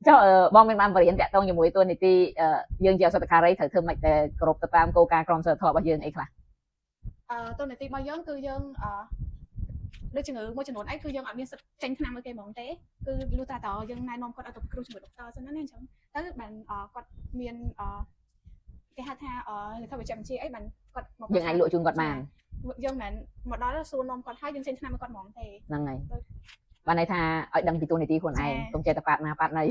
ចុះបងមានបានបរៀនតាក់ទងជាមួយតួនាទីយើងជាឱសថការីត្រូវធ្វើម៉េចតែគ្រប់ទៅតាមគោលការណ៍ក្រមសីលធម៌របស់យើងអីខ្លះ? តួនាទីរបស់យើងគឺយើងដូចជំងឺមួយចំនួនអីគឺយើងអត់មានសិទ្ធិចេញថ្នាំឲ្យគេហ្មងទេគឺលុះត្រាតយើងណែនាំគាត់ឲ្យទៅពិគ្រោះជាមួយដុកទ័រសិនណាអញ្ចឹងទៅបានគាត់មានគេហៅថាលិខិតបញ្ជាក់បញ្ជាអីបានគាត់មក យើងអាចលក់ជូនគាត់បាន យើងមិនមកដល់សួរនាំគាត់ហើយយើងចេញថ្នាំឲ្យគាត់ហ្មងទេ ហ្នឹងហើយបានន័យថាឲ្យដឹងពីតួនាទីខ្លួនឯងកុំចេះតែប៉ាត់ណាប៉ាត់ណី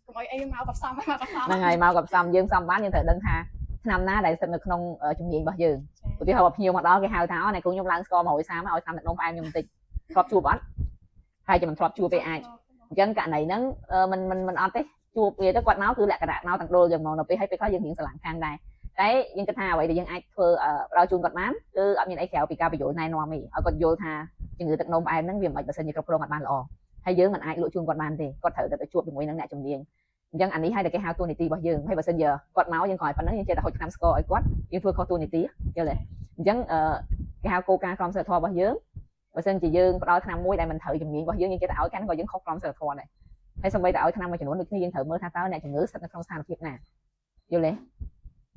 កុំឲ្យអីមកក៏ផ្សំមកក៏ផ្សំ ហ្នឹងហើយមកក៏ផ្សំយើងផ្សំបានយើងត្រូវដឹងថាថ្នាំណាដែលស្ថិតនៅក្នុងជំនាញរបស់យើងឧទាហរណ៍បើភ្ញៀវមកដល់គេហៅថាអូអ្នកគ្រូខ្ញុំឡើងស្ករ130ឲ្យថ្នាំទឹកនោមផ្អែមខ្ញុំបន្តិចធ្លាប់ជួបអត់ហើយจะមិនធ្លាប់ជួបទេអាចអញ្ចឹងករណីហ្នឹងមិនមិនមិនអត់ទេជួបវាទៅគាត់មកគឺលក្ខណៈមកទាំងដុលយ៉ាងមកដល់ពេលហើយពេលខ្លះយើងរៀងស្រឡាំងខាងដែរតែយើងគិតថាអ្វីដែលយើងអាចធ្វើផ្ដល់ជូនគាត់បានគឺអត់មានអីក្រៅពីការបញ្យល់ណែនាំទេឲ្យគាត់យល់ថាជំងឺទឹកនោមផ្អែមហ្នឹងវាមិនបើសិនជាគ្រប់គ្រងអត់បានល្អហើយយើងមិនអាចលក់ជូនគាត់បានទេគាត់ត្រូវតែទៅជួបជាមួយនឹងអ្នកជំនាញអញ្ចឹងអានេះហើយដែលគេហៅតួនាទីរបស់យើងហើយបើសិនជាគាត់មកយើងគ្រាន់តែប៉ុណ្្នឹងយើងចេះតែហុចថ្នាំស្ករឲ្យគាត់យើងធ្វើខុសតួនាទីយល់ទេអញ្ចឹងគេហៅគោលការណ៍ក្រមសីលធម៌របស់យើងបើសិនជាយើងផ្ដល់ថ្នាំមួយដែលមិនត្រូវជំនាញរបស់យើងយើងចេះតែឲ្យកាន់ក៏យើងខុសក្រមសីលធម៌ដែរហើយសូម្បីតែឲ្យថ្នាំមួយចំនួនដូចគ្នាយើងត្រូវមើលថាតើអ្នកជំងឺស្ថិតនៅក្នុងស្ថានភាពណាយល់ទ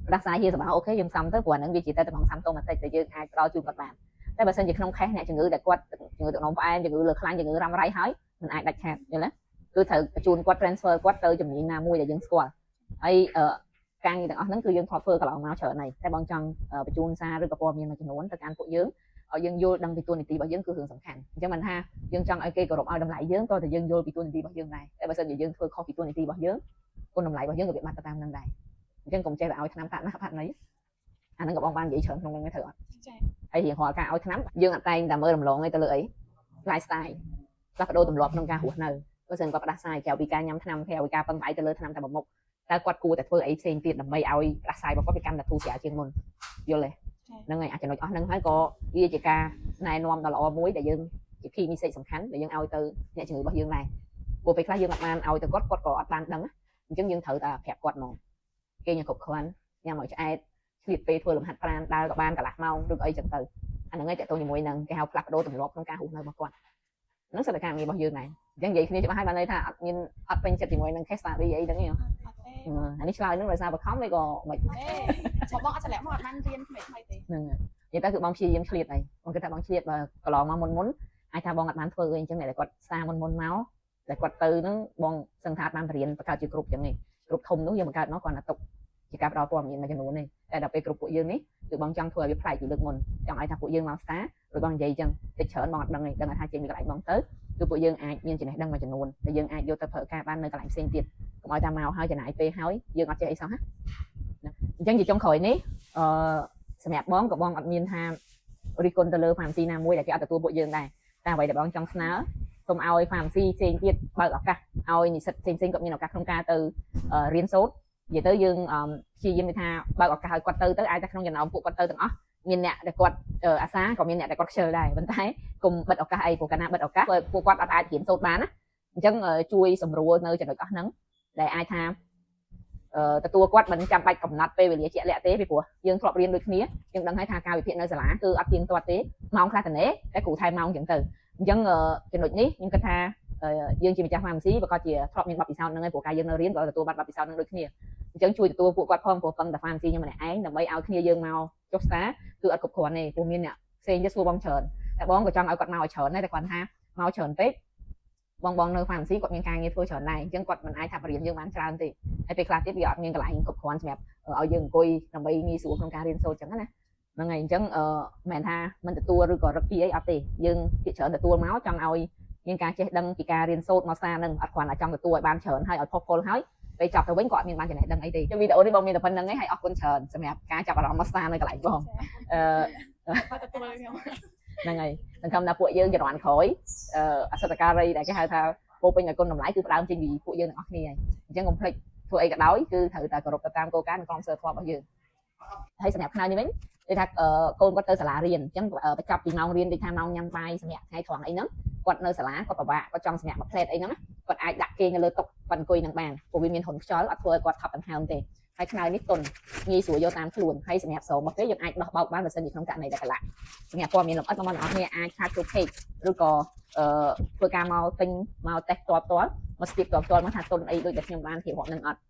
េផ្ដាសាយជាសម្បោ OK យើងសំទៅព្រោះអានឹងវាជាតែតំង symptomatic ដែលយើងអាចផ្ដល់ជូនគាត់បានតែបើសិនជាក្នុង case អ្នកជំងឺដែលគាត់ជំងឺទឹកនោមផ្អែមជំងឺលើខ្លាញ់ជំងឺរ៉ាំរ៉ៃហើយមិនអាចដាច់ខាតយល់ទេគឺត្រូវបញ្ជូនគាត់ transfer គាត់ទៅជំនាញណាមួយដែលយើងស្គាល់ហើយការងារទាំងអស់ហ្នឹងគឺយើងធ្លាប់ធ្វើកន្លងមកច្រើនហើយតែបងចង់បញ្ជូនសារឬក៏ព័ត៌មានមួយចំនួនទៅកាន់ពួកយើងឲ្យយើងយល់ដឹងពីតួនាទីរបស់យើងគឺរឿងសំខាន់អញ្ចឹងមិនថាយើងចង់ឲ្យគេគោរពឲ្យតម្លៃយើងក៏តែយើងយល់ពីតួនាទីរបស់យើងដែរតែបើសិនជាយើងធ្វើខុសពីតួនាទីរបស់យើងគុណតម្លៃរបស់យើងក៏វាបាត់ទៅតាមនឹងដែរអញ្ចឹងកុំចេះតែឲ្យថ្នាំប៉ាត់ណាប៉ាត់ណីអាហ្នឹងក៏បងបាននិយាយច្រើនក្នុងហ្នឹងត្រូវអត់ ចា៎ ហើយរៀងរាល់ការឲ្យថ្នាំយើងអត់តែងតែមើលរំលងឯទៅលើអី lifestyle ផ្លាស់ប្ដូរទម្លាប់ក្នុងការរស់នៅបើសិនគាត់ផ្ដាសាយក្រៅពីការញ៉ាំថ្នាំក្រៅពីការពឹងផ្អែកទៅលើថ្នាំតែមួយមុខតើគាត់គួរតែធ្វើអីផ្សេងទៀតដើម្បីឲ្យផ្ដាសាយរបស់គាត់វាកាន់តែធូរស្រាលជាងមុនយល់ទេហ្នឹងហើយអាចចំណុចអស់ហ្នឹងហើយក៏វាជាការណែនាំដ៏ល្អមួយដែលយើងជា key message សំខាន់ដែលយើងឲ្យទៅអ្នកជំងឺរបស់យើងដែរព្រោះពេលខ្លះយើងអត់បានឲ្យទៅគាត់គាត់ក៏អត់បានដឹងអញ្ចឹងយើងត្រូវតែប្រាប់គាត់ហ្មងគេញ៉ាំគ្រប់គ្រាន់ញ៉ាំឲ្យឆ្អែតឆ្លៀតពេលធ្វើលំហាត់ប្រាណដើរក៏បានកន្លះម៉ោងឬអីចឹងទៅអាហ្នឹងឯងតើតទៅជាមួយនឹងគេហៅផ្លាស់ប្ដូរទម្លាប់ក្នុងការរស់នៅរបស់គាត់ហ្នឹងសិតតែការងាររបស់យើងដែរអញ្ចឹងនិយាយគ្នាច្បាស់ហើយបានន័យថាអត់មានអត់ពេញចិត្តជាមួយនឹង case study អីហ្នឹងទេ អត់ទេ អានេះឆ្លើយហ្នឹងដោយសារបខំឬក៏មិន ទេបងបងអត់ឆ្លាក់មកអត់បានរៀនថ្មីថ្មីទេ ហ្នឹងហើយនិយាយទៅគឺបងព្យាយាមឆ្លៀតហើយបងគិតថាបងឆ្លៀតបើកន្លងមកមុនមុនអាចថាបងអត់បានធ្វើអីអញ្ចឹងអ្នកដែលគាត់សារមុនមុនមកតែគាត់ទៅហ្នឹងបងសឹងថាអត់បានបរៀនបង្កើតជាក្រុមអញ្ចឹងឯងក្រុមធំនោះយើងបង្កើតមកគាត់តែទុកជាការផ្ដល់ព័ត៌មានមួយចំនួនទេតែដល់ពេលក្រុមពួកយើងនេះគឺបងចង់ធ្វើឲ្យវាប្លែកពីលើកមុនចង់ឲ្យថាពួកយើងមកស្តាឬបងនិយាយអញ្ចឹងតិចច្រើនបងអត់ដឹងទេដឹងថាចេញពីកន្លែងបងទៅគឺពួកយើងអាចមានចំណេះដឹងមួយចំនួនដែលយើងអាចយកទៅប្រើការបាននៅកន្លែងផ្សេងទៀតកុំឲ្យថាមកហើយចំណាយពេលហើយយើងអត់ចេះអីសោះណាអញ្ចឹងជាចុងក្រោយនេះសម្រាប់បងក៏បងអត់មានថារិះគន់ទៅលើ pharmacy ណាមួយដែលគេអត់ទទួលពួកយើងដែរតែអ្វីដែលបងចង់ស្នើសូមឲ្យ pharmacy ផ្សេងទៀតបើកឱកាសឲ្យនិស្សិតផ្សេងៗគាត់មានឱកាសក្នុងការទៅរៀនសូត្រនិយាយទៅយើងព្យាយាមថាបើកឱកាសឲ្យគាត់ទៅទៅអាចតែក្នុងចំណោមពួកគាត់ទៅទាំងអស់មានអ្នកដែលគាត់អាសាក៏មានអ្នកដែលគាត់ខ្ជិលដែរប៉ុន្តែកុំបិទឱកាសអីព្រោះកាលណាបិទឱកាសពួកគាត់អត់អាចរៀនសូត្របានណាអញ្ចឹងជួយសម្រួលនៅចំណុចអស់ហ្នឹងដែលអាចថាទទួលគាត់មិនចាំបាច់កំណត់ពេលវេលាជាក់លាក់ទេពីព្រោះយើងធ្លាប់រៀនដូចគ្នាយើងដឹងហើយថាការវិភាគនៅសាលាគឺអត់ទៀងទាត់ទេម៉ោងខ្លះតនេតែគ្រូថែមម៉ោងអញ្ចឹងទៅអញ្ចឹងចំណុចនេះខ្ញុំគិតថាយើងជាម្ចាស់ pharmacy ប្រកាសជាធ្លាប់មានបទពិសោធន៍ហ្នឹងហើយព្រោះការយើងនៅរៀនក៏ទទួលបានបទពិសោធន៍ហ្នឹងដូចគ្នាអញ្ចឹងជួយទទួលពួកគាត់ផងព្រោះពឹងតែ pharmacy ខ្ញុំម្នាក់ឯងដើម្បីឲ្យគ្នាយើងមកចុះស្តាគឺអត់គ្រប់គ្រាន់ទេព្រោះមានអ្នកផ្សេងទៀតសួរបងច្រើនតែបងក៏ចង់ឲ្យគាត់មកឲ្យច្រើនដែរតែគាត់ថាមកច្រើនពេកបងបងនៅ pharmacy គាត់មានការងារធ្វើច្រើនដែរអញ្ចឹងគាត់មិនអាចថាបរៀនយើងបានច្រើនទេហើយពេលខ្លះទៀតវាអត់មានកន្លែងគ្រប់គ្រាន់សម្រាប់ឲ្យយើងអង្គុយដើម្បីងាយស្រួលក្នុងការរៀនសូត្រអញ្ចឹងណាហ្នឹងហើយអញ្ចឹងអឺមិនមែនថាមិនទទួលឬក៏រឹកពីអីអត់ទេយើងភាគច្រើនទទួលមកចង់ឲ្យមានការចេះដឹងពីការរៀនសូត្រមកសារហ្នឹងអត់គ្រាន់តែចង់ទទួលឲ្យបានច្រើនហើយឲ្យផុសផុលហើយពេលចប់ទៅវិញក៏អត់មានបានចំណេះដឹងអីទេវីដេអូនេះបងមានតែប៉ុណ្្នឹងឯងហើយអរគុណច្រើនសម្រាប់ការចាប់អារម្មណ៍មកស្តានៅកន្លែងបង គាត់ទទួលខ្ញុំ ហ្នឹងហើយសង្ឃឹមថាពួកយើងជំនាន់ក្រោយអសតការីដែលគេហៅថាពោពេញដោយគុណតម្លៃគឺផ្ដើមចេញពីពួកយើងទាំងអស់គ្នាហើយអញ្ចឹងកុំភ្លេចធ្វើអីក៏ដោយគឺត្រូវតែគោរពទៅតាមគោលការណ៍និងក្រមសីលធម៌របស់យើងហើយសម្រាប់ខ្នើយនេះវិញគេថាកូនគាត់ទៅសាលារៀនអញ្ចឹងបញ្ចប់ពីម៉ោងរៀនដូចថាម៉ោងញ៉ាំបាយសម្រាប់ថ្ងៃត្រង់អីហ្នឹងគាត់នៅសាលាគាត់ពិបាកគាត់ចង់សម្រាប់មួយផ្លេតអីហ្នឹងគាត់អាចដាក់គេងនៅលើតុគាត់អង្គុយនឹងបានព្រោះវាមានហ៊ុនខ្យល់អត់ធ្វើឲ្យគាត់ថប់ដង្ហើមទេហើយខ្នើយនេះទន់ងាយស្រួលយកតាមខ្លួនហើយសម្រាប់ស្រោមរបស់គេយើងអាចដោះបោកបានបើសិនជាក្នុងករណីដែលកលាក់សម្រាប់ព័ត៌មានលម្អិតបងប្អូនទាំងអស់គ្នាអាច chat ចូល page ឬក៏ធ្វើការមកទិញមកតេស្តផ្ទាល់ផ្ទាល់ មកស្ទាបតផ្ទាល់មកថាទុនអីដូចតែខ្ញុំបានរៀបរាប់នឹងអត់។